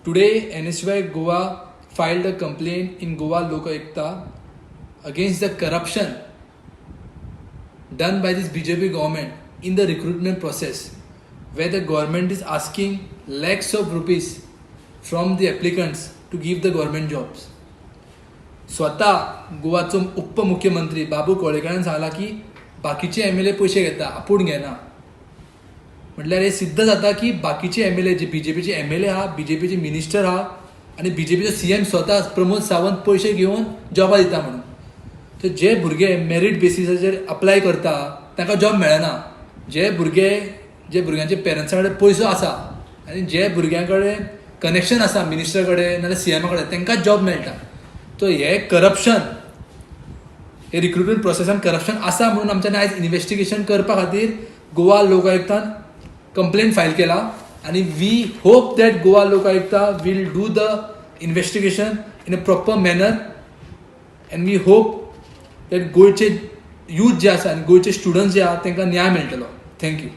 Today NSUI Goa filed a complaint in Goa Lokayukta against the corruption done by this BJP government in the recruitment process, where the government is asking lakhs of rupees from the applicants to give the government jobs. स्वता गोवाचो उपमुख्यमंत्री बाबू कोळेकारान सांगला की बाकीचे MLA पयशे घेता, आपूण घेना. म्हटल्यार हे सिद्ध जाता की बाकीचे एमएलए जे बीजेपीचे एमएलए आहा, बीजेपीचे मिनिस्टर आहा आनी बीजेपीचो सीएम स्वता प्रमोद सावंत पयशे घेवन जॉबां दिता म्हणून. तर जे भुरगे मेरीट बेसिसाचेर अप्लाय करता तांकां जॉब मेळना. जे भुरगे, जे भुरग्यांचे पेरंट्सा कडेन पयसो आसा आनी जे भुरग्यां कडेन कनेक्शन आसा मिनिस्टर कडेन नाजाल्यार सीएमा कडेन, तांकांच जॉब मेळटा. तो हे करप्शन, हे रिक्रुटमेंट प्रोसेसान करप्शन आसा म्हणून आमच्यानी आयज इन्वेस्टिगेशन करपा खातीर गोवा लोकायुक्तान कंप्लेन फायल केला आनी we hope that Goa Lokayukta will do the investigation in a proper manner and we hope that गोंयचे यूथ जे आसा आनी गोंयचे स्टुडंट्स जे आहा तांकां न्याय मेळटलो. Thank you.